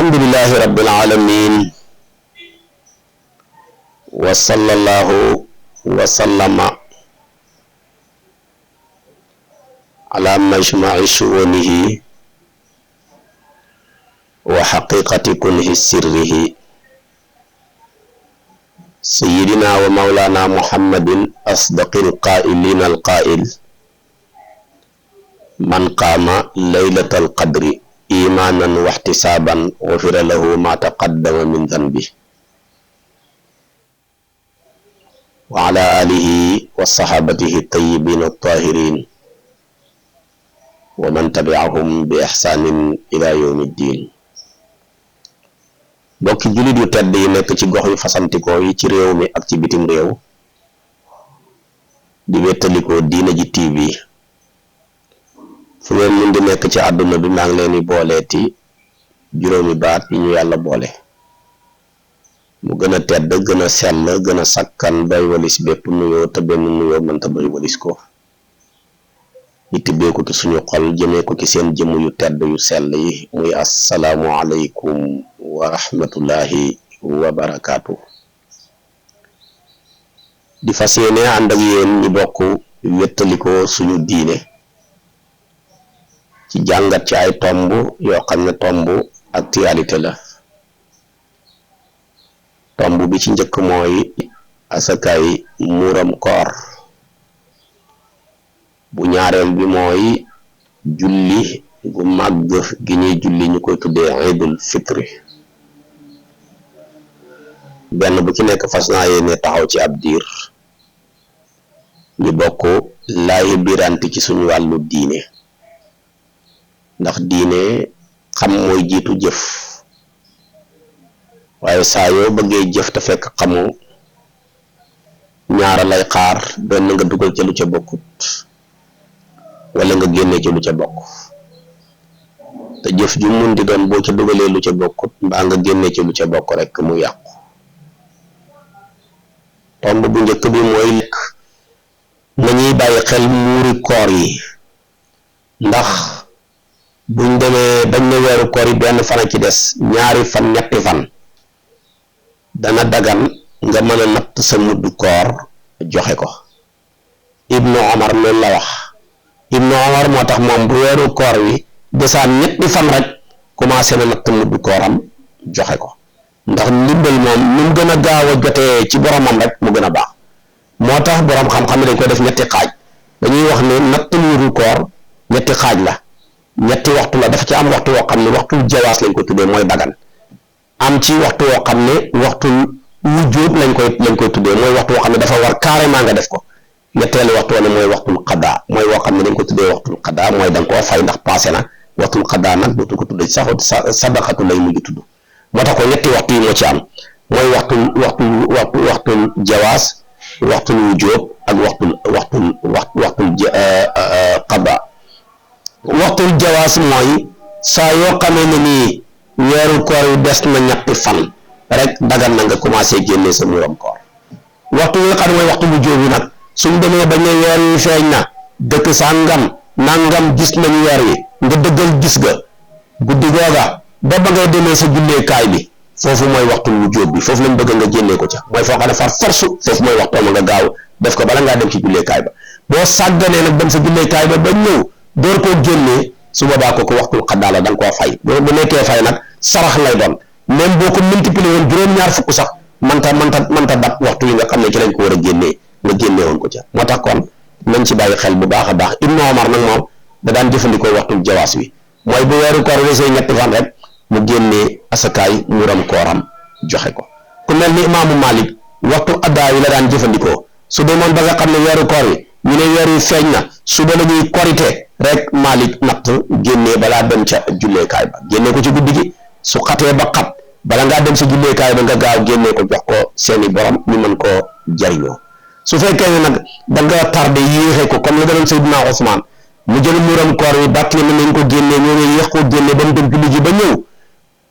alhamdulillahi rabbil alamin wa sallallahu wa sallama ala majma'i shu'unihi wa haqiqati kunhi sirrihi sayyidina wa maulana muhammadin asdaqil qa'ilina alqa'il man qama laylatal qadri imanan wa ihtisaban ghufira lahu ma taqaddama min dhanbi wa ala alihi wa sahabatihi tayyibin at-tahirin wa man tabi'ahum bi ihsanin ila yawmiddin. Bokki julit yu tedd yi nekk ci gox yu fasantikoo yi ci réew mi ak ci bitim réew di wettalikoo Diina Ji TV fu ngeen mun di nekk ci àdduna bi maa ngi leen di booleeti juróomi baat yi ñu yàlla boole mu gën a tedd gën a sell gën a sakkan bay walis bépp nuyoo te benn nuyoo mënta bay walis ko ñu tibbee ko ci suñu xol jëmee ko ci seen jëmm yu tedd yu sell yi muy assalaamu aleykum wa rahmatullahi wa barakaatu. di fas yéene ànd ak yéen ñi bokk wettalikoo suñu diine ci jàngat ci ay tomb yoo xam ne tomb actualité la. tomb bi ci njëkk mooy asakaay muuram koor, bu ñaareel bi mooy julli gu màgg gi ñuy julli ñu koy tuddee iidul fitri. benn bu ci nekk fas naa yéene taxaw ci ab diir ñu bokk laayi biranti ci suñu wàllu diine, ndax diine xam mooy jiitu jëf, waaye saa yoo bëggee jëf te fekk xamoo ñaara lay xaar, benn nga dugal ca lu ca bokkut wala nga génne ci lu ca bokk. te jëf ju mun di doon boo ca dugalee lu ca bokkut mbaa nga génne ci lu ca bokk rek mu yàqu. tomb bu njëkk bi mooy lekk nañuy bàyyi xel muuri koor yi, ndax buñ demee bañ ne weeru koor yi benn fan a ci des, ñaari fan ñetti fan dana dagan nga mën a natt sa mudd koor joxe ko. Ibnu Omar loolu la wax. Ibnu Omar moo tax moom bu weeru koor wi desaan ñetti fan rek commencé na natt mudd kooram joxe ko, ndax ndimbal moom nu mu gën a gaaw a jotee ci boromam rek mu gën a baax. moo tax borom xam-xam ne dañ ko def ñetti xaaj. dañuy wax ne natt muuru koor ñetti xaaj la, ñetti waxtu la. dafa ci am waxtu woo xam ne waxtu jawaas lañ ko tuddee mooy dagan, am ci waxtu woo xam ne waxtu wujjóot lañ koy tuddee mooy waxtu woo xam ne dafa war carrément nga def ko. ñetteelu waxtu wala mooy waxtul xadaa, mooy woo xam ne dañ ko tuddee waxtul xadaa, mooy da nga koo fay ndax passé na. waxtul xadaa nag dootu ko tuddee sax sadaqatu lay mujj tudd. moo tax ko ñetti waxtu yi moo ci am, mooy waxtul jawaas, waxtul wujjóot ak waxtul xadaa. waxtul jawaas mooy saa yoo xamee ne nii weeru koor yu des na ñetti fan rek dagan na nga commencé génne sa muuram koor. waxtu wi nga xam ne mooy waxtu wujjóot bi nag suñ demee ba ne weer wi feeñ na dëkk sàngam nangam gis nañu weer wi, nga dëggal gis ga guddi googa ba ngay demee sa julleekaay bi, foofu mooy waxtu wujjóot bi, foofu lañ bëgg nga génnee ko ca. mooy foo xam ne far force foofu mooy waxtoo ma nga gaaw def ko bala ngaa dem ci julleekaay ba. boo sàgganee nag dem sa julleekaay ba ñëw door koo génnee, su boobaa kooku waxtul xaddaa la, da nga koo fay. bu nekkee fay nag sarax lay doon, même boo ko multiplier woon juróom-ñaar fukk sax manta dat waxtu yi nga xam ne ci lañ ko war a génnee nga génnee woon ko ca. moo tax kon nañ ci bàyyi xel bu baax a baax. Ibnu Omar nag moom da daan jëfandikoo waxtul jawaas wi, mooy bu weeru koor desee ñetti fan rek mu génnee asakaay muuram kooram joxe ko. ku mel ni imaamu Malik waxtu addaa yi la daan jëfandikoo. su demoon ba nga xam ne weeru koor wi ñu ne weer wi feeñ na, suba la ñuy korite rek Malik natt génnee balaa dem ca julleekaay ba, génnee ko ci guddi gi. su xatee ba xat bala ngaa dem sa julleekaay ba nga gaaw génnee ko jox ko seeni borom ñu mën koo jariñoo. su fekkee ne nag da nga tardé yéexee ko comme la daloon Seydina Ousmane, mu jël muuram koor wi bàtt ne mën nañ ko génnee, ñoo ngi yéex koo génnee ba mu dem julli ji ba ñëw,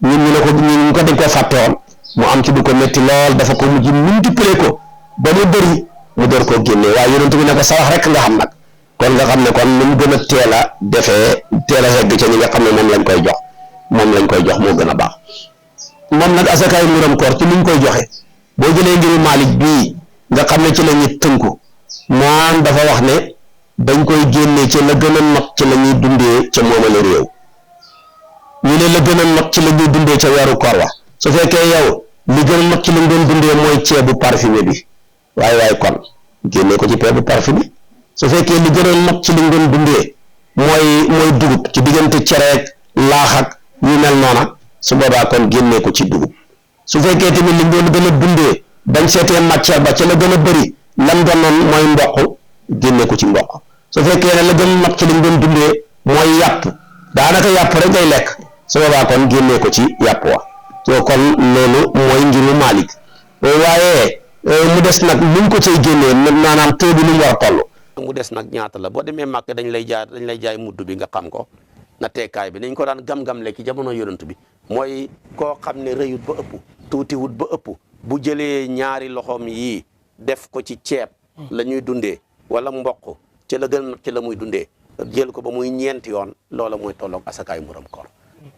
ñun ñu ne ko ñu ko dañ koo fàtte woon, mu am ci du ko métti lool, dafa ko mujj multiplier ko ba mu bëri mu door koo génnee. waaye yonent bi ne ko sarax rek nga xam nag, kon nga xam ne kon nu mu gën a teel a defee teel a segg ca ñi nga xam ne moom lañ koy jox. moom lañ koy jox moo gën a baax. moom nag asakaay muram koor ci liñ koy joxe boo jëlee ngiru Maalik bii nga xam ne ci la ñuy tënku moom dafa wax ne dañ koy génne ci la gën a not ci la ñuy dundee ca moomale réew ñu ne la gën a not ci la ñuy dundee ca weeru koor wa su fekkee yow li gën a not ci lañ doon dundee mooy ceebu parfumé bi waaye kon génne ko ci ceebu parfumé su fekkee li gën a not ci liñ doon dundee mooy dugub ci diggante cereek laax ak yu mel noona su boobaa kon génne ko ci dugub su fekkee tamit liñ doon gën a dundee dañ seetee matière ba ca la gën a bëri lam doonoon mooy mboq génne ko ci mboq su fekkee ne la gën a not ci liñ doon dundee mooy yàpp daanaka yàpp rek ngay lekk su boobaa kon génne ko ci yàpp wa soo kon loolu mooy ngiru Maalik waaye mu des nag luñ ko cay génnee maanaam taux bi lu mu war a toll. mu des nag ñaata la boo demee màkk dañ lay jaay mudd bi nga xam ko na teekaay bi nañ ko daan gam-gam lekk jamono yonent bi mooy koo xam ne rëyut ba ëpp tuutiwut ba ëpp bu jëlee ñaari loxoom yii def ko ci ceeb la ñuy dundee wala mboq ci la gën ci la muy dundee jël ko ba muy ñeenti yoon loola mooy tolloog asakaay muram koor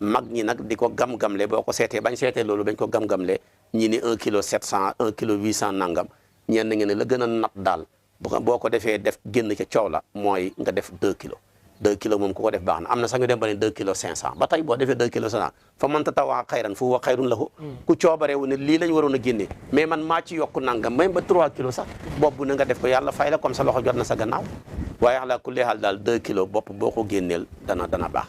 mag ñi nag di ko gam-gamle boo ko seetee bañ seetee loolu bañ ko gam-gamle ñi ni 1 kilo 700 1 kilo 800 nangam ñenn ngeen ne la gën a nat daal boo ko defee def génn ca coow la mooy nga def 2 kilos 2 kilos moom ku ko def baax na am na sax ñu dem ba ne 2 kilos 500 ba tey boo defee 2 kilos 500 fa man tatawaa xayran fa huwa xayrun lahu ku coobareewu ne lii lañ waroon a génnee mais man maa ci yokku nangam même ba 3 kilos sax boobu na nga def ko yàlla fay la comme sa loxo jot na sa gannaaw waaye ala kulli haal daal 2 kilos bopp boo ko génneel dana baax.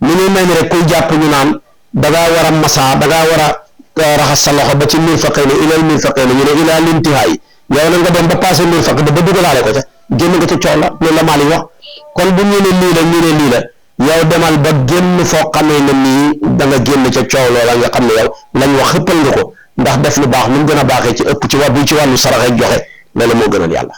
li ñuy mel ni rek kuy jàpp ñu naan da ngaa war a masaa da ngaa war a raxas sa loxo ba ci mirfaqayni ilal mirfaqayni ñu ne ilaa lintihaay yow na nga dem ba passé mirfaq ba dugalaale ko ca génn nga ca coow la loolu la Maalik wax kon bu ñu ne lii la ñu ne lii la yow demal ba génn foo xamee ne nii da nga génn ca coow loola nga xam ne yow lañ wax xëppal nga ko ndax def lu baax nu mu gën a baaxee ci ëpp ci bu ci wàllu sarax ak joxe loolu moo gënal yàlla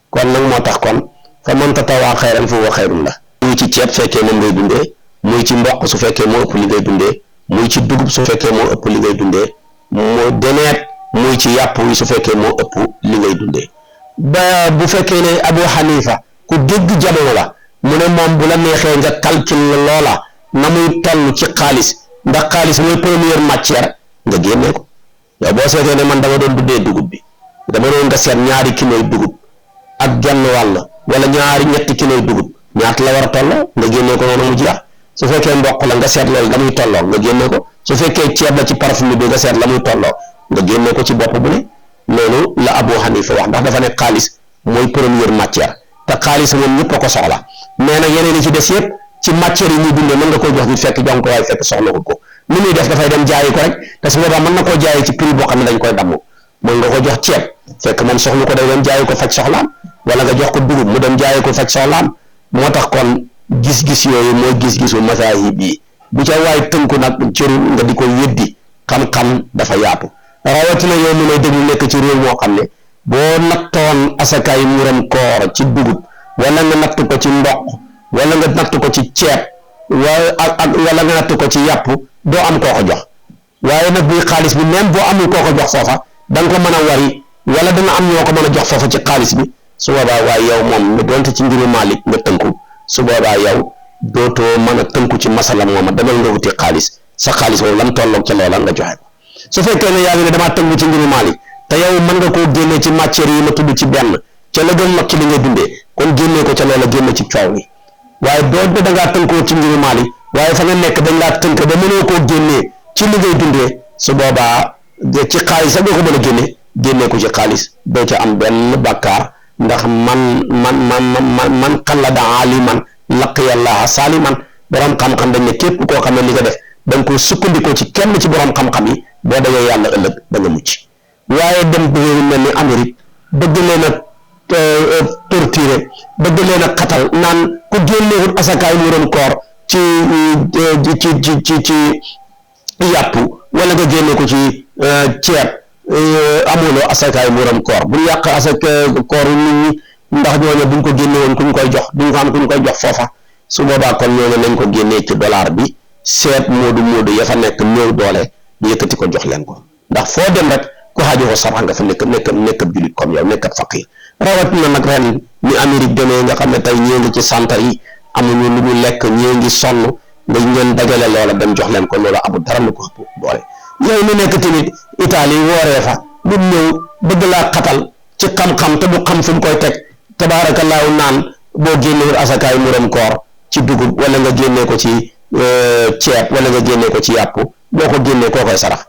kon nag moo tax kon fa man tatawaa xayran fa huwa xayrun la muy ci ceeb fekkee moom ngay dundee muy ci mboq su fekkee moo ëpp li ngay dundee muy ci dugub su fekkee moo ëpp li ngay dundee mu deneet muy ci yàpp wi su fekkee moo ëpp li ngay dundee ba bu fekkee ne Abu Hanifa ku dégg jamono la mu ne moom bu la neexee nga calcul loola na muy toll ci xaalis ndax xaalis mooy première matière nga génnee ko yow boo seetee ne man dama doon dundee dugub bi dama doon nga seet ñaari kiloy dugub ak genn wàll wala ñetti kiloy dugub ñaata la war a tolloo nga génnee ko noonu mu jeex su fekkee mboq la nga seet loolu la muy tolloo nga génne ko su fekkee ceeb la ci parfum bi nga seet la muy tolloo nga génne ko ci bopp bu ne loolu la Abu Hanifa wax ndax dafa ne xaalis mooy première matière te xaalis moom ñëpp a ko soxla mais nag yeneen yi ci des yëpp ci matière yi ñuy dundee mën nga koo jox nit fekk jox ko waaye fekk soxlawul ko ni muy def dafay dem jaayi ko rek te su boobaa mën na koo jaayi ci prix boo xam ne dañ koy damm mooy nga ko jox ceeb fekk moom soxlu ko day dem jaayi ko faj soxlaam wala nga jox ko dugub mu dem jaayi ko faj soxlaam moo tax kon gis-gis yooyu mooy gis-gisu masaahib yi bu ca waay tënku nag cërul nga di ko weddi xam-xam dafa yaatu rawatina yow mi lay déglu nekk ci réew moo xam ne boo nattoon asakaay muram koor ci dugub wala nga natt ko ci mboq wala nga natt ko ci ceeb wala nga natt ko ci yàpp doo am koo ko jox waaye nag buy xaalis bi même boo amul koo ko jox foofa da nga ko mën a wari wala dana am ñoo ko mën a jox foofa ci xaalis bi su boobaa waaye yow moom nga doonte ci ngiru Maalik nga tënku su boobaa yow dootoo mën a tënku ci masala mooma demal nga wuti xaalis sa xaalis moom lam tolloog ca loola nga joxe ko su fekkee ne yaa ngi ne damaa tënku ci ngiru Maalik te yow mën nga koo génnee ci matière yi ma tudd ci benn ca la gën mag ci li ngay dundee kon génnee ko ca loola génne ci coow li waaye doo da ngaa tënkoo ci ngiru Maalik waaye fa nga nekk dañ laa tënk ba mënoo koo génnee ci li ngay dundee su boobaa ci xaalis sax doo ko mën a génnee ko ci xaalis doo ca am benn bàkkaar ndax man xallada aliman laqiya llaha saliman borom xam-xam dañ ne képp koo xam ne li nga def da nga ko sukkandikoo ci kenn ci borom xam-xam yi boo dajee yàlla ëllëg da nga mucc waaye dem réew mel ni Amérique bëgg leen a torturer bëgg leen a xatal naan ku génneewut asakaay muram koor ci yàpp wala nga génne ko ci ceeb amuloo asakaay muram koor bu yàq asaka kooru nit ñi ndax ñooñu buñ ko génne woon kuñ koy jox duñ ko am kuñ koy jox foofa su boobaa kon ñooñu nañ ko génnee ci dollar bi seet moodu ya fa nekk néew doole yëkkati ko jox leen ko ndax foo dem rek ku xaajowoo sarax nga fa nekk julit comme yow nekk faqir rawatina nag ren ni Amérique demee nga xam ne tey ñee ngi ci santar yi amuñu lu ñu lekk ñee ngi sonn nga ngeen dagale loola dem jox leen ko loola amul dara lu ko ëpp doole yow mi nekk tamit Italie wooree fa bu ñëw bëgg laa xatal ci xam-xam te du xam fu mu koy teg tabaarakallaahu naan boo génnewul asakaay muram koor ci dugub wala nga génnee ko ci ceeb wala nga génnee ko ci yàpp boo ko génnee koo koy sarax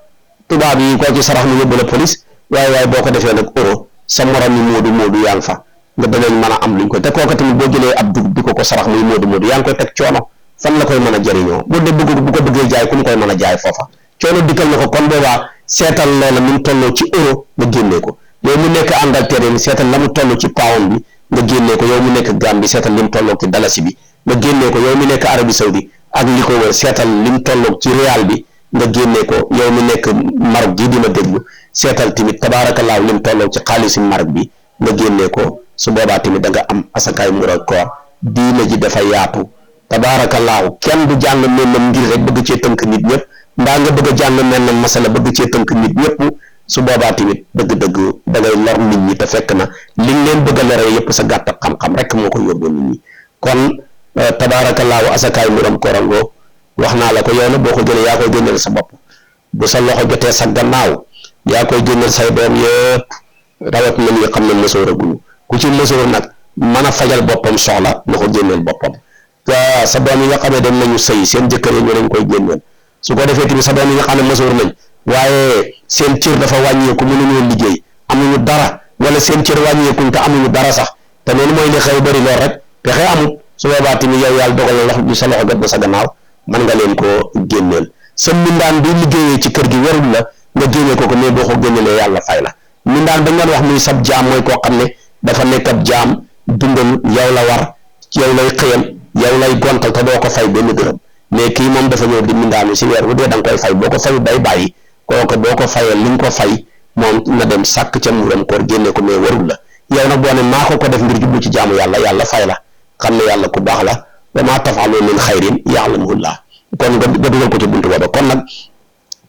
tubaab yi koo ci sarax mu yóbbu la police waaye boo ko defee nag euro sa morom yi moodu yaa ngi fa nga danañ mën a am luñ koy te kooku tamit boo jëlee ab dugub di ko sarax muy moodu yaa ngi koy teg coono fan la koy mën a jëriñoo bu dee bu ko bëggee jaay ku mu koy mën a jaay foofa coono dikkal na ko kon boobaa seetal loola mu tolloo ci euro nga génnee ko yow mu nekk Angleterre seetal la mu toll ci pound bi nga génnee ko yow mu nekk Gambie seetal li mu tolloo ci dalasi bi nga génnee ko yow mi nekk Arabie Saoudi ak li ko wër seetal li mu tolloo ci rial bi nga génnee ko yow mi nekk Maroc gii di ma déglu seetal tamit tabaarakallaahu li mu tolloo ci xaalisi Maroc bi nga génnee ko su boobaa tamit da nga am asakaay mural koor diine ji dafa yaatu tabaarakallaahu kenn du jàng mel na ngir rek bëgg cee tënk nit ñëpp mbaa nga bëgg a jàng mel na masala bëgg cee tënk nit ñëpp su boobaa tamit dëgg-dëgg da ngay lor nit ñi te fekk na liñ leen bëgg a loree yëpp sa gàtt xam-xam rek moo ko yóbboo nit ñi kon tabaarakallaahu asakaay muram koorangoo wax naa la ko yow na boo ko jëlee yaa koy génneel sa bopp bu sa loxo jotee sa gannaaw yaa koy génneel say doom yëpp rawat na ñi xam ne mësooraguñu ku ci mësoor nag mën a fajal boppam soxla na ko génneel boppam sa doom yi nga xam ne dem nañu sëy seen jëkkër yi ñu leen koy génneel su ko defee tamit sa doom yi nga xam ne mësoor nañ waaye seen cër dafa wàññeeku mënuñoo liggéey amuñu dara wala seen cër wàññeekuñ te amuñu dara sax te loolu mooy li xew bëri lool rek pexe amul su boobaa tamit yow yàlla dogal na loxo sa loxo jot ba sa gannaaw mën nga leen koo génneel sa mindaan bi liggéeyee ci kër gi warul la nga génnee ko mais boo ko génneelee yàlla fay la mindaan dañ doon wax muy sab jaam mooy koo xam ne dafa nekk ab jaam dundal yow la war yow lay xëyal yow lay gontal te doo ko fay benn dërëm mais kii moom dafa ñëw di mindaanu si weer bu dee da nga koy fay boo ko fay day bàyyi kooku boo ko fayee li nga ko fay moom na dem sàkk ca muram koor génne ko mais warul la yow nag boo ne maa ko def ngir jublu ci jaamu yàlla yàlla fay la xam ne yàlla ku baax la wa maa taf'alu min xayrin ya'lamuhu-llaah kon nga dugal ko ci buntu booba kon nag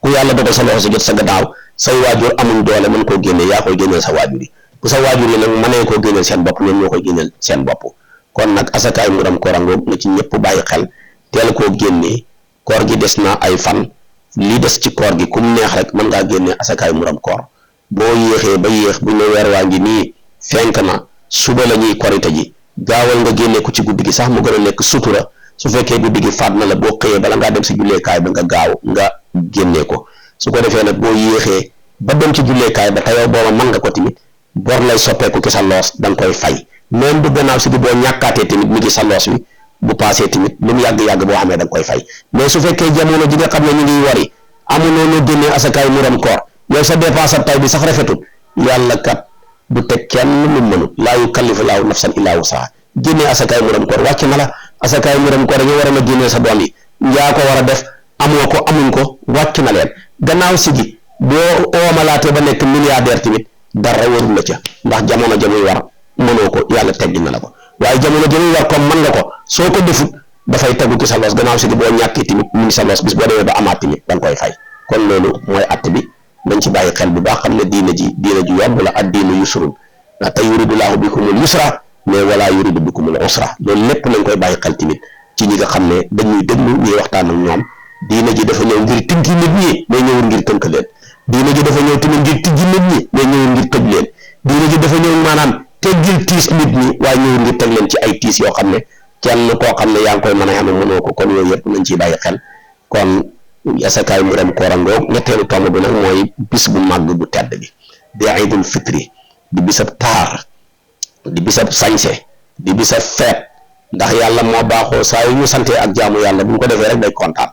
ku yàlla dogal sa loxo si jot sa gannaaw say waajur amuñ doole mën koo génne yaa koy génneel sa waajur yi bu sa waajur yi nag mënee koo génneel seen bopp ñoom ñoo koy génneel seen bopp kon nag asakaay muram koorangoog na ci ñëpp bàyyi xel teel koo génnee koor gi des na ay fan lii des ci koor gi kum neex rek mën ngaa génnee asakaay muram koor boo yéexee ba yéex bu ñu weer waa ngi nii fenk na suba la ñuy korite ji gaawal nga génne ko ci guddi gi sax mu gën a nekk sutura su fekkee guddi gi faat na la boo xëyee bala ngaa dem si julleekaay ba nga gaaw nga génne ko su ko defee nag boo yéexee ba dem ci julleekaay ba te yow booba mën nga ko tamit bor lay soppeeku ci sa loos da nga koy fay même bu gannaaw si bi boo ñàkkaatee tamit mi ngi sa loos wi bu paasee tamit lu mu yàgg-yàgg boo xamee da nga koy fay mais su fekkee jamono ji nga xam ne ñu ngi wari amuloo noo génnee asakaay muram koor yow sa dépense tay bi sax rafetul yàlla kat du teg kenn lu mënut laa yukallifu laahu nafsan illaa wusahaa génnee asakaay muram koor wàcc na la asakaay muram koor ñu war a génnee sa doom yi yaa ko war a def amoo ko amuñ ko wàcc na leen gannaaw si gi boo oomalaatee ba nekk milliardaire tamit dara warul la ca ndax jamono jamuy war mënoo ko yàlla teggi na la ko waaye jamono jamuy war comme mën nga ko soo ko defut dafay tegu ci sa loos gannaaw si gi boo ñàkkee tamit mu ngi sa loos bis boo demee ba amaat tamit da nga koy fay kon loolu mooy att bi dañ ci bàyyi xel bu baax xam ne diine ji yomb la ad diinu yusrun te yuridu laahu bikumul yusra mais wala yuridu bikumul usra loolu lépp nañ koy bàyyi xel tamit ci ñi nga xam ne dañuy déglu ñuy waxtaan ak ñoom diine ji dafa ñëw ngir tënki nit ñi mais ñëwul ngir tënk leen diine ji dafa ñëw tamit ngir tijji nit ñi mais ñëwul ngir tëj leen diine ji dafa ñëw maanaam teggil tiis nit ñi waaye ñëwul ngir teg leen ci ay tiis yoo xam ne kenn koo xam ne yaa ngi koy mën a xame mënoo ko kon yooyu yëpp nañ ciy bàyyi xel kon asakaay muram koorangoog ñetteelu tomb bi nag mooy bis bu màgg bu tedd bi di iidul fitri di bisab taar di bisab sañse di bisab feet ndax yàlla moo baaxoo saa yu ñu santee ak jaamu yàlla bu ñu ko defee rek day kontaan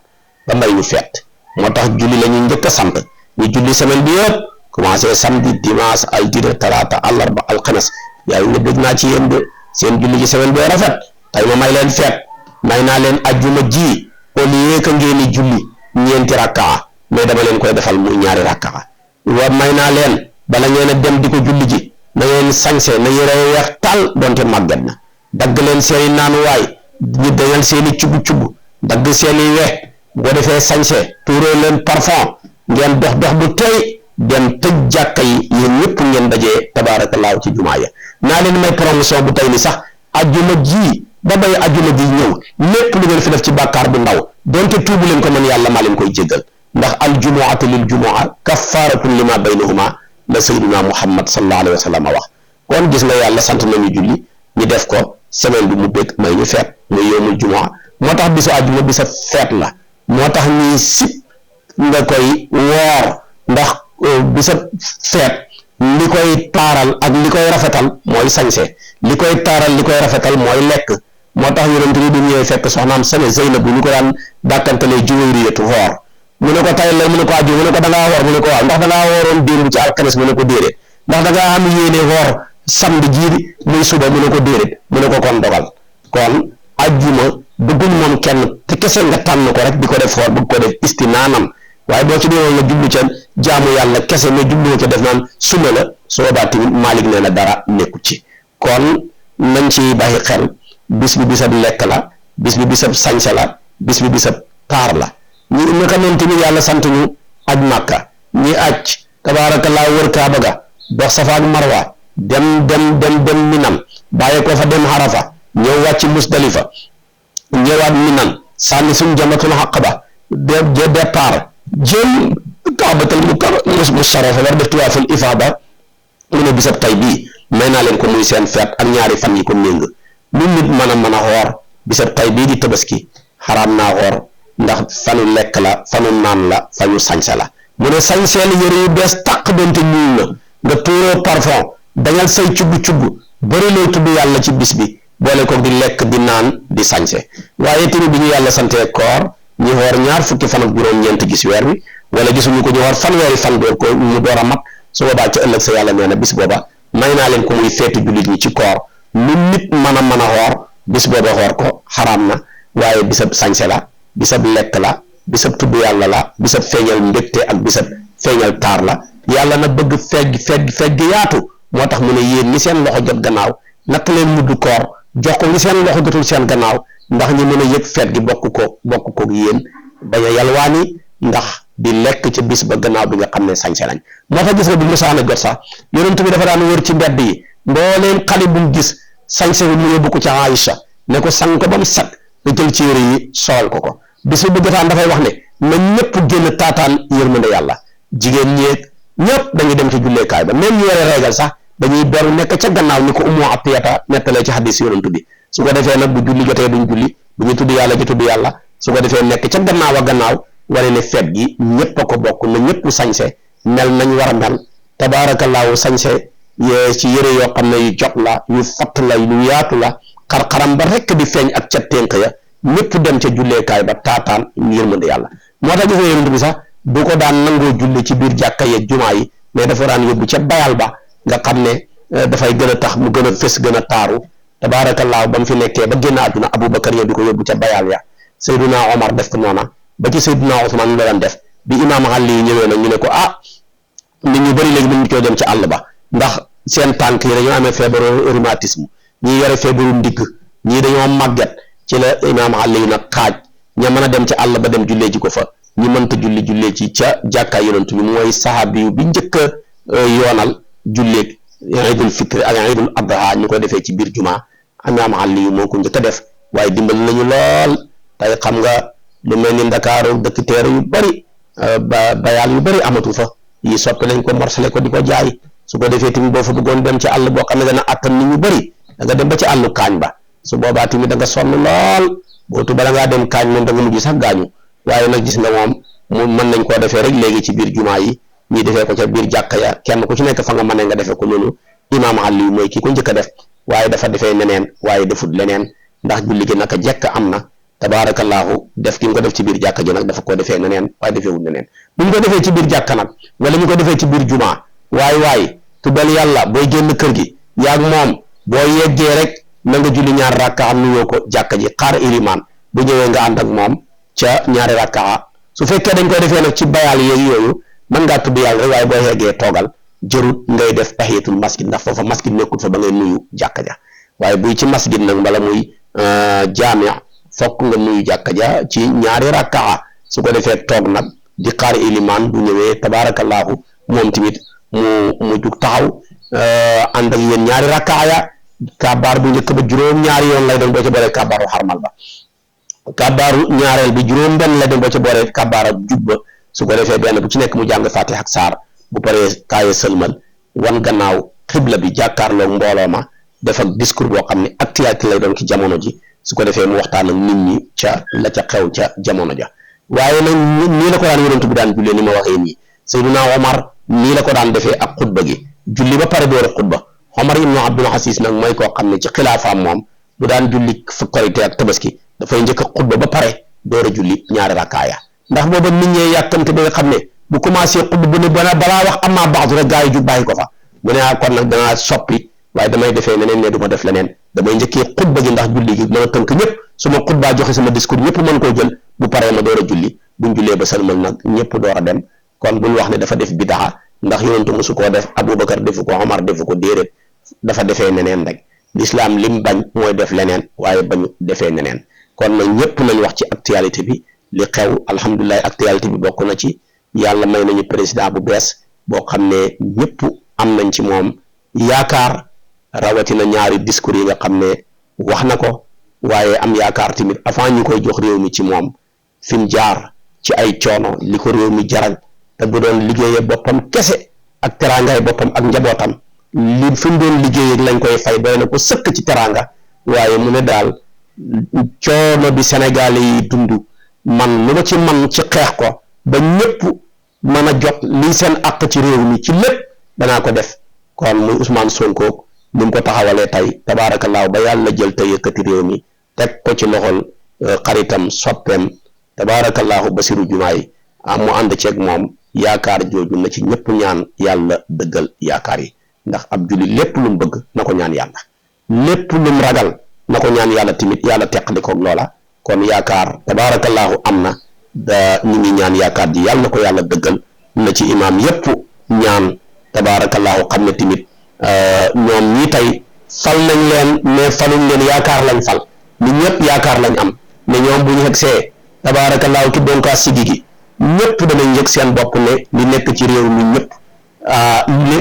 ba may ñu feet moo tax julli la ñuy njëkk a sant ñu julli semaine bi yëpp commencé samedi dimanche altine talaata àllarba alxames yaa ngi dégg naa ci yéen de seen julli ci semaine bi rafet tey ma may leen feet may naa leen ajjuma ji au lieu que ngeen di julli ñeenti rakkaa mais dama leen koy defal muy ñaari rakkaa wa may naa leen bala ngeen a dem di ko julli ji na ngeen sañse na yére weex tal donte màgget na dagg leen seeni naanuwaay ñu dañal seeni cubu dagg seeni weex boo defee sañse tuuroo leen parfum ngeen dox bu tey dem tëj jàkka yi yéen ñëpp ngeen dajee tabaarakallaahu ci jumaa ya naa leen may promotion bu tey ni sax ajjuma ji ba bay ajjuma ji ñëw lépp lu ngeen fi def ci bàkkaar bu ndaw donte tuubu leen ko man yàlla maa leen koy jéggal ndax al jumuatu lil jumua kaffaratun lima baynahuma la sayyiduna muhammad sallallahu alayhi wa sallam wax kon gis nga yàlla sant nañu julli ñu def ko semaine bi mu bëgg may ñu feet muy yowmul jumua moo tax bisu ajjuma bi sa feet la moo tax ñuy sib nga koy woor ndax bi sa feet li koy taaral ak li koy rafetal mooy sañse li koy taaral li koy rafetal mooy lekk moo tax yonent bi du ñëwee fekk soxnaam sene Zeynab bu ñu ko daan dàkkantalee juwériyatu woor mu ne ko tay la mu ne ko aju mu ne ko da ngaa woor mu ne ko waaw ndax da ngaa wooroon démb ci alxames mu ne ko déedéet ndax da ngaa am yéene woor samedi jii muy suba mu ne ko déedéet mu ne ko kon dogal kon ajjuma bëgguñ moom kenn te kese nga tànn ko rek di ko def woor bëgg ko def istinaanam waaye boo ci déwoon nga jublu ca jaamu yàlla kese mais jublu ca def naan sunna la su boobaa tamit Maalik nee na dara nekku ci kon nañ ci bàyyi xel bis bi bisab lekk la bis bi bisab sañse la bis bi bisab taar la ñi naka noonu tamit yàlla sant ñu aj màkka ñi aj tabaarakallaa wër kaaba ga dox safa ak marwa dem minan bàyyi ko fa dem xarafa ñëw wàcc musdalifa ñëwaat minan sànni suñ jamatul xaqaba de départ jël kaabatal mu sarafa war def tuwaaful ifaada mu ne bisab tay bii may naa leen ko muy seen feet ak ñaari fan yi ko méng lu nit mën a xoor bisab tay bii di tabaski xaraam naa xoor ndax fanu lekk la fanu naan la fanu sañse la mu ne sañseel yëre yu bees tàq donte ñuul na nga tuuroo parfum dañal say cubb bëri looy tudd yàlla ci bis bi boole ko di lekk di naan di sañse waaye tamit bi ñu yàlla santee koor ñu xoor ñaar fukki fan ak juróom-ñeent gis weer wi wala gisuñu ko ñu xoor fanweeri fan door ko ñu door a mat su boobaa ci ëllëg sa yàlla nee na bis booba may naa leen ko muy feetu jullit ñi ci koor lu nit mën a xoor bis booba xoor ko xaraam na waaye bisab sañse la bisab lekk la bisab tudd yàlla la bisab feeñal mbégte ak bisab feeñal taar la yàlla na bëgg fegg yaatu moo tax mu ne yéen ñi seen loxo jot gannaaw natt leen mudd koor jox ko ñi seen loxo jotul seen gannaaw ndax ñu mën a yëg feet gi bokk ko yéen bañ a yalwaani ndax di lekk ca bis ba gannaaw bi nga xam ne sañse nañ moo tax gis nga bu musaana jot sax yonent bi dafa daan wër ci mbedd yi mbooleen xale bu mu gis sañse bi mu yóbbu ko ca Aïcha ne ko sang ko ba mu set nga jël ci yére yi solal ko bis bu jotaan dafay wax ne na ñëpp génn taataan yërmande yàlla jigéen ñeeg ñëpp dañuy dem ci julleekaay ba même ñu yore régal sax dañuy beru nekk ca gannaaw ni ko Ummu Atiyata nettalee ci xadis yonent bi su ko defee nag bu julli jotee duñ julli bu ñu tudd yàlla ji tudd yàlla su ko defee nekk ca gannaaw a gannaaw wane ne feet gi ñëpp a ko bokk na ñëpp sañse mel nañ war a mel tabaarakallaahu sañse ci yëre yoo xam ne yu jot la yu fatt la yu yaatu la xar-xaram ba rekk di feeñ ak ca ténk ya ñëpp dem ca julleekaay ba taataan yërmande yàlla moo tax gis nga yonent bi sax du ko daan nangoo julli ci biir jàkka yeeg jumaa yi mais dafa daan yóbbu ca bayal ba nga xam ne dafay gën a tax mu gën a fës gën a taaru tabaarakallaahu ba mu fi nekkee ba génn àdduna Aboubacar yow di ko yóbbu ca bayal ya Seydina Omar def ko noona ba ci Seydina Ousmane la daan def bi imaam Ali yi ñëwee nag ñu ne ko nit ñu bëri léegi ñu koy dem ci àll ba ndax seen tànk yi dañoo amee feebaru rhumatisme ñii yore feebaru ndigg ñii dañoo màgget ci la imaam Ali nag xaaj ña mën a dem ci àll ba dem jullee ji ko fa ñi mënta jullee ci ca jàkkaay yonent bi mooy saxaabi bi njëkk a yoonal julleeg iidul fitri ak iidul adha ñu koy defee ci biir jumaa imaam Ali moo ko njëkk a def waaye dimbali nañu lool tey xam nga lu mel ni Ndakaaru dëkk teere yu bëri bayaal yu bëri amatu fa yi soppi lañ ko morcelé ko di ko jaay su ko defee tamit boo fa bëggoon dem ci àll boo xam ne dana attan nit ñu bëri da nga dem ba ci àllu kaañ ba su boobaa tamit da nga sonn lool bootu bala ngaa dem kaañ moom da nga mujj sax gaañu waaye nag gis nga moom mu mën nañ koo defee rek léegi ci biir jumaa yi ñii defee ko ca biir jàkka ya kenn ku ci nekk fa nga mën nga defee ko noonu imaam Ali mooy kii ko njëkk a def waaye dafa defee neneen waaye defut leneen ndax julli gi naka jekk am na tabaarakallaahu def ki nga ko def ci biir jàkka ji nag dafa ko defee neneen waaye defeewut neneen bu ñu ko defee ci biir jàkka nag wala ñu ko defee ci biir jumaa waay tuddal yàlla booy génn kër gi yaag moom boo yeggee rek na nga julli ñaar rakkaa nuyoo ko jàkka ji xaar ilimaan bu ñëwee nga ànd ak moom ca ñaari rakkaa su fekkee dañ koy defee nag ci bayaal yeeg yooyu mën ngaa tudd yàlla rek waaye boo yeggee toogal jërut ngay def tahiyatul masjid ndax foofa masjid nekkul fa ba ngay nuyu jàkka ja waaye buy ci masjid nag mbala muy jaamia fokk nga nuyu jàkka ja ci ñaari rakkaa su ko defee toog nag di xaar ilimaan bu ñëwee tabaarakallaahu moom tamit mu jug taxaw ànd ak yéen ñaari rakkaa ya kabaar bu njëkk ba juróom-ñaari yoon lay doon boo ca boole kabaaru xarmal ba kabaaru ñaareel bi juróom-benn lay doon boo ca boole kabaar jub ba su ko defee benn bu ci nekk mu jàng Fatiha ak saar bu paree kaaye sëlmal wan gannaaw xibla bi jàkkaarloog mbooloo ma def ak discours boo xam ne actualité lay doon ci jamono ji su ko defee mu waxtaan ak nit ñi ca la ca xew ca jamono ja waaye nag nii la ko daan yonent bi daan jullee ni ma waxee nii Seydina Omar nii la ko daan defee ak xutba gi julli ba pare door a xutba Omar ibnu Abdul Aziz nag mooy koo xam ne ci xilaafaam moom bu daan julli Korite ak Tabaski dafay njëkk a xutba ba pare door a julli ñaari rakkaaya ndax booba nit ñee yàkkamte ba nga xam ne bu commencé xutba bu ne balaa wax am naa baaxdu rek gaa yi ju bàyyi ko fa mu ne kon nag danaa soppi waaye damay defee neneen ne du ma def leneen damay njëkkee xutba gi ndax julli gi mën a tënk ñëpp su ma xutbaa joxe sama discours ñëpp mën koo jël bu paree ma door a julli buñ jullee ba salmal nag ñëpp door a dem kon buñ wax ne dafa def bidaa ndax yonentu mosu koo def Aboubacar defu ko Omar defu ko déedéet dafa defee neneen rek l'islam lim bañ mooy def leneen waaye bañu defee neneen kon nag ñëpp nañ wax ci actualité bi li xew alhamdulilah actualité bi bokk na ci yàlla may nañu président bu bees boo xam ne ñëpp am nañ ci moom yaakaar rawatina ñaari discours yi nga xam ne wax na ko waaye am yaakaar tamit avant ñu koy jox réew mi ci moom fi mu jaar ci ay coono li ko réew mi jaral te bu doon liggéeyee boppam kese ak teraangaay boppam ak njabootam li fi mu doon liggéeyee lañ koy fay doy na ko sëkk ci teraanga waaye mu ne daal coono bi Sénégalais yi dund man lu ma ci man ci xeex ko ba ñëpp mën a jot lii seen àq ci réew mi ci lépp danaa ko def kon muy Ousmane Sonko ni mu ko taxawalee tey tabaarakallaahu ba yàlla jël te yëkkati réew mi teg ko ci loxol xaritam soppeem tabaarakallaahu Basiru Jumaay mu ànd ceeg moom yaakaar jooju na ci ñëpp ñaan yàlla dëggal yaakaar yi ndax ab julli lépp lu mu bëgg na ko ñaan yàlla lépp lu mu ragal na ko ñaan yàlla tamit yàlla teqali koog loola kon yaakaar tabaarakallaahu am na da ñu ngi ñaan yaakaar ji yàlla na ko yàlla dëggal na ci imaam yépp ñaan tabaarakallaahu xam ne tamit ñoom ñii tey fal nañ leen mais faluñ leen yaakaar lañ fal ñu ñëpp yaakaar lañ am ne ñoom bu ñu xegsee tabaarakallaahu ci donkaa sigi gi ñëpp danañ yëg seen bopp ne li nekk ci réew mi ñëpp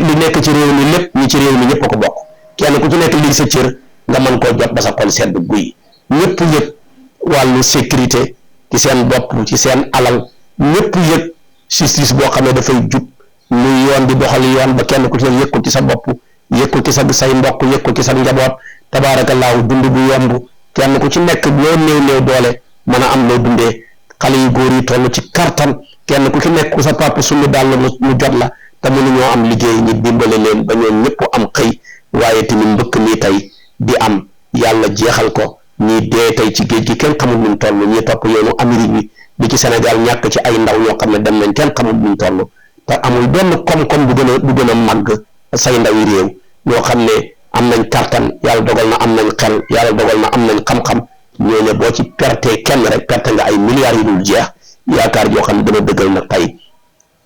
li nekk ci réew mi lépp ñi ci réew mi ñëpp a ko bokk kenn ku ci nekk lii sa cër nga mën koo jot ba sa xol sedd guy ñëpp yëg wàllu sécurité ci seen bopp ci seen alal ñëpp yëg justice boo xam ne dafay jub muy yoon di doxal yoon ba kenn ku ci nekk yëg ko ci sa bopp yëg ko ci sa say mbokk yëg ko ci sa njaboot tabaarakallaahu dund bu yomb kenn ku ci nekk loo néew doole mën a am loo dundee xale yu góor yi toll ci kartan kenn ku ci nekk ku sa papa suñu daal mu jot la te mënuñoo am liggéey ñi dimbale leen ba ñoom ñëpp am xëy waaye tamit mbëkk nii tey di am yàlla jeexal ko ñii dee tey ci géej gi kenn xamul nuñ toll ñii topp yoonu Amérique bi di ci Sénégal ñàkk ci ay ndaw ñoo xam ne dem nañ kenn xamul nuñ toll te amul benn koom-koom bu gën a màgg say ndawi réew ñoo xam ne am nañ kartan yàlla dogal na am nañ xel yàlla dogal na am nañ xam-xam ñooñu boo ci perte kenn rek perte nga ay milliards yu dul jeex yaakaar joo xam ne dana dëggal na tey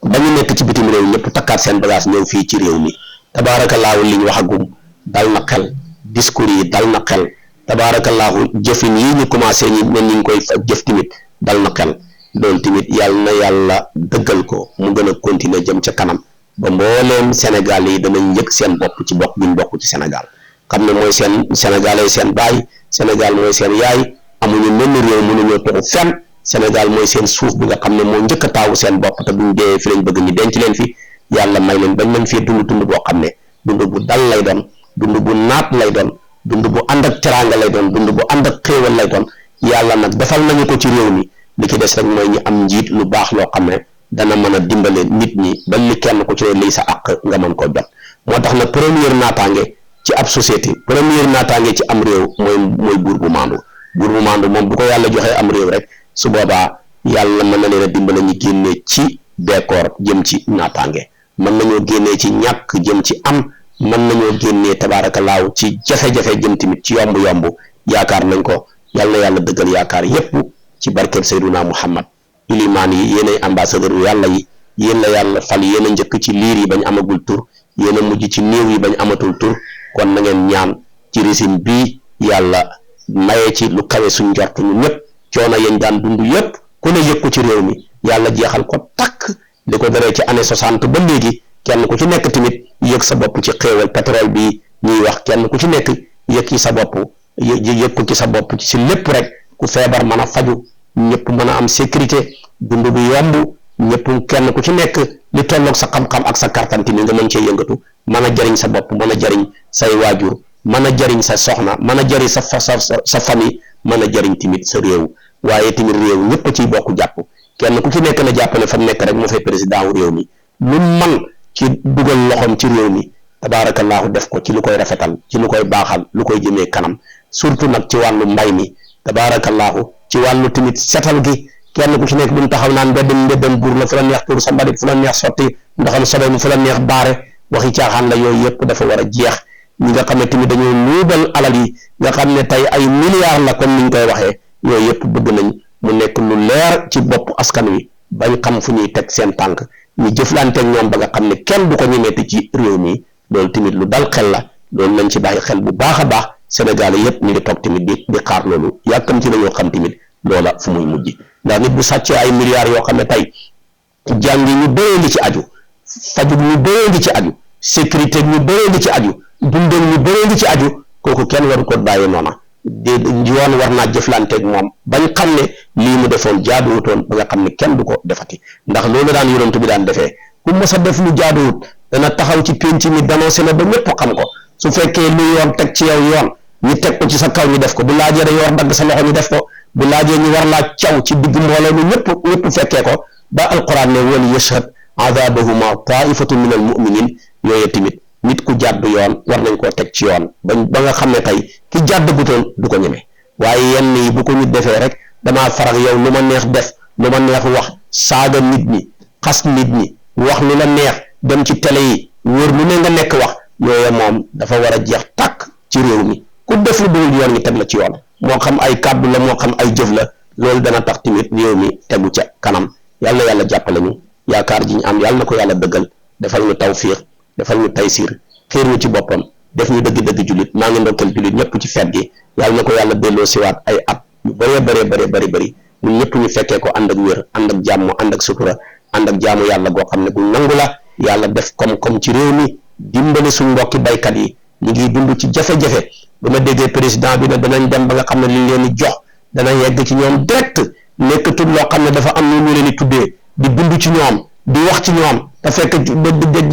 ba ñu nekk ci bitim réew ñëpp takkaat seen bagage ñëw fii ci réew mi tabaarakallaahu li ñu waxagum dal na xel discours yi dal na xel tabaarakallaahu jëfin yi ñu commencé ñi ne ñu ngi koy jëf tamit dal na xel loolu tamit yàlla na yàlla dëggal ko mu gën a continuer jëm ca kanam ba mbooleem Sénégal yi danañ yëg seen bopp ci bokk bi ñu bokk ci Sénégal xam ne mooy seen Sénégalais seen baay Sénégal mooy seen yaay amuñu menn réew mënuñoo toxu fenn Sénégal mooy seen suuf bi nga xam ne moo njëkk a taawu seen bopp te buñ dee fi lañ bëgg ñu denc leen fi yàlla may leen bañ leen fii dund boo xam ne dund bu dal lay doon dund bu naat lay doon dund bu ànd ak teraanga lay doon dund bu ànd ak xéewal lay doon yàlla nag defal nañu ko ci réew mi li ci des rek mooy ñu am njiit lu baax loo xam ne dana mën a dimbale nit ñi ba li kenn ku ci ne lii sa àq nga mën koo jot moo tax na première naataange ci ab société première naataange ci am réew mooy buur bu maandu moom bu ko yàlla joxee am réew rek su boobaa yàlla mën na leen a dimbale ñu génnee ci bekkoor jëm ci naataange mën nañoo génnee ci ñàkk jëm ci am mën nañoo génnee tabaarakallaahu ci jafe-jafe jëm tamit ci yomb yaakaar nañ ko yàlla na yàlla dëggal yaakaar yépp ci barkeb Seyduna Muhammad ilimaan yi yéenay ambassadeur yàlla yi yéen la yàlla fal yéen a njëkk ci liir yi bañ amagul tur yéen a mujj ci néew yi bañ amatul tur kon na ngeen ñaan ci régime bii yàlla maye ci lu kawe suñ njort ñu ñëpp coono yañ daan dund yépp ku ne yëg ko ci réew mi yàlla jeexal ko takk li ko daree ci année 60 ba léegi kenn ku ci nekk tamit yëg sa bopp ci xéewal pétrole bi ñuy wax kenn ku ci nekk yëg ci sa bopp yëg ko ci sa bopp ci lépp rek ku feebar mën a faju ñëpp mën a am sécurité dund bu yomb ñëpp kenn ku ci nekk li tolloog sa xam-xam ak sa kartanti ni nga mën cee yëngatu mën a jariñ sa bopp mën a jariñ say waajur mën a jariñ sa soxna mën a jariñ sa famille mën a jariñ tamit sa réew waaye tamit réew ñëpp a ciy bokk jàpp kenn ku ci nekk na jàpp ne fa mu nekk rek moo fay président wu réew mi lu man ci dugal loxoom ci réew mi tabaarakallaahu def ko ci lu koy rafetal ci lu koy baaxal lu koy jëmee kanam surtout nag ci wàllu mbay mi tabaarakallaahu ci wàllu tamit setal gi kenn ku ci nekk bu mu taxaw naan mbeddam buur la fu la neex tuur sa mbalit fu la neex sotti ndoxam sobe mi fu la neex baare waxi caaxaan la yooyu yëpp dafa war a jeex ñi nga xam ne tamit dañoo nuubal alal yi nga xam ne tey ay milliards la comme ni ñu koy waxee yooyu yëpp bëgg nañ mu nekk lu leer ci bopp askan wi bañ xam fu ñuy teg seen tànk ñu jëflanteeg ñoom ba nga xam ne kenn du ko ñemeeti ci réew mi loolu tamit lu dal xel la loolu nañ ci bàyyi xel bu baax a baax Sénégal yëpp ñu ngi toog tamit di xaar loolu yàkkam ci la ñoo xam tamit loola fu muy mujj ndax nit bu sàccee ay milliards yoo xam ne tey jàngi ñu bëree li ci aju faju ñu bëree li ci aju sécurité ñu bëree li ci aju dundal ñu bëree li ci aju kooku kenn waru ko bàyyi noona yoon war naa jëflanteeg moom bañ xam ne lii mu defoon jaaduwutoon ba nga xam ne kenn du ko defati ndax loolu daan yonent bi daan defee ku mës a def lu jaaduwut dana taxaw ci penc mi dénoncé la ba ñëpp xam ko su fekkee lu yoon teg ci yow yoon ñu teg ko ci sa kaw ñu def ko bu laajee da yor dagg sa loxo ñu def ko bu laajee ñu war laa caw ci digg mbooloo mi ñëpp fekkee ko ba alquran ne wal yashhad azabahuma taifatun min al muminin yooyu tamit nit ku jàdd yoon war nañ koo teg ci yoon ba nga xam ne tey ki jàdd gutoon du ko ñeme waaye yenn yi bu ko nit defee rek damaa farak yow lu ma neex def lu ma neex wax saaga nit ñi xas nit ñi wax lu la neex dem ci télé yi wóor lu ne nga nekk wax yooyu moom dafa war a jeex tàkk ci réew mi ku def lu dul yoon ñu teg la ci yoon moo xam ay kàddu la moo xam ay jëf la loolu dana tax tamit réew mi tegu ca kanam yàlla yàlla jàppale ñu yaakaar ji ñu am yàlla na ko yàlla dëggal defal ñu tawfiq defal ñu taysir xiir ñu ci boppam def ñu dëgg-dëgg jullit maa ngi ndokkeel jullit ñëpp ci feet gi yàlla na ko yàlla delloo siwaat ay at yu bëri ñun ñëpp ñu fekkee ko ànd ak wér ànd ak jàmm ànd ak sutura ànd ak jaamu yàlla goo xam ne gu nangu la yàlla def koom-koom ci réew mi dimbali suñ mbokki baykat yi ñu ngi dund ci jafe-jafe ba ma déggee président bi ne danañ dem ba nga xam ne li leen di jox dana yegg ci ñoom direct nekkatul loo xam ne dafa am ñu leen di tuddee di dund ci ñoom di wax ci ñoom te fekk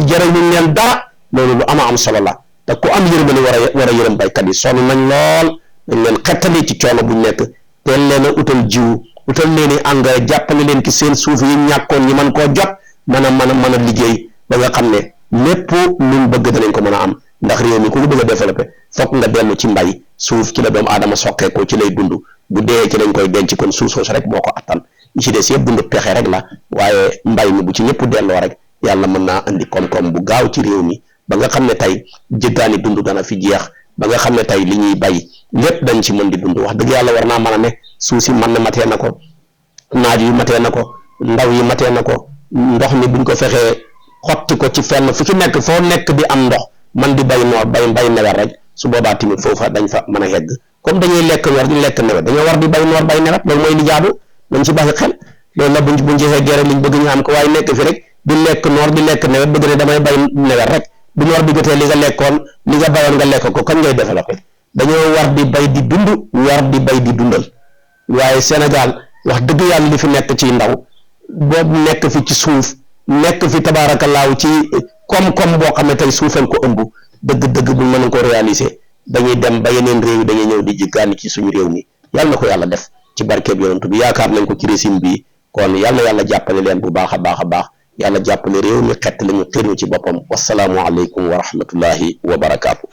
jërëñu leen dara loolu lu am solo la te ku am yërmande war a yërëm baykat yi sonn nañ lool dañ leen xettali ci coono buñ nekk teel leen a utal jiw utal leen i engrais jàppale leen ci seen suuf yi ñàkkoon ñi mën koo jot mën a liggéey ba nga xam ne lépp luñ bëgg danañ ko mën a am ndax réew mi ku ko bëgg a développé fokk nga dellu ci mbay suuf ci la doomu aadama soqee ko ci lay dund bu dee ci lañ koy denc kon suuf soosu rek moo ko attan yi ci des yëpp dund pexe rek la waaye mbay mi bu ci ñëpp delloo rek yàlla mën naa andi koom-koom bu gaaw ci réew mi ba nga xam ne tey jëggaani dund dana fi jeex ba nga xam ne tey li ñuy bay lépp dañ ci mën di dund wax dëgg yàlla war naa mën a ne suuf si mën na matee na ko naaj yu matee na ko ndaw yi matee na ko ndox mi buñ ko fexee xotti ko ci fenn fu ci nekk foo nekk di am ndox man di bay noor bay nawet rek su boobaa tamit foofa dañ fa mën a yegg comme dañuy lekk noor di lekk nawet dañoo war di bay noor bay nawet loolu mooy li jaadu dañ ci bàyyi xel loolu la buñ jëfee gerte liñ bëgg ñu am ko waaye nekk fi rek di lekk noor di lekk nawet bëgg ne damay bay nawet rek bu noor bi jotee li nga lekkoon li nga bayoon nga lekk ko kan ngay développé dañoo war di bay di dund war di bay di dundal waaye Sénégal wax dëgg yàlla li fi nekk ci ndaw boobu nekk fi ci suuf nekk fi tabaarakallaahu ci koom-koom boo xam ne tey suufal ko ëmb dëgg-dëgg bu mën ko réaliser dañuy dem ba yeneen réew yi dañuy ñëw di jiggaani ci suñu réew mi yàlla na ko yàlla def ci barkeeb yonent bi yaakaar nañ ko ci régime bi kon yàlla jàppale leen bu baax a baax yàlla jàppale réew mi xett la ñu xiir ñu ci boppam wasalaamu aleykum wa rahmatullahi wa barakaatu.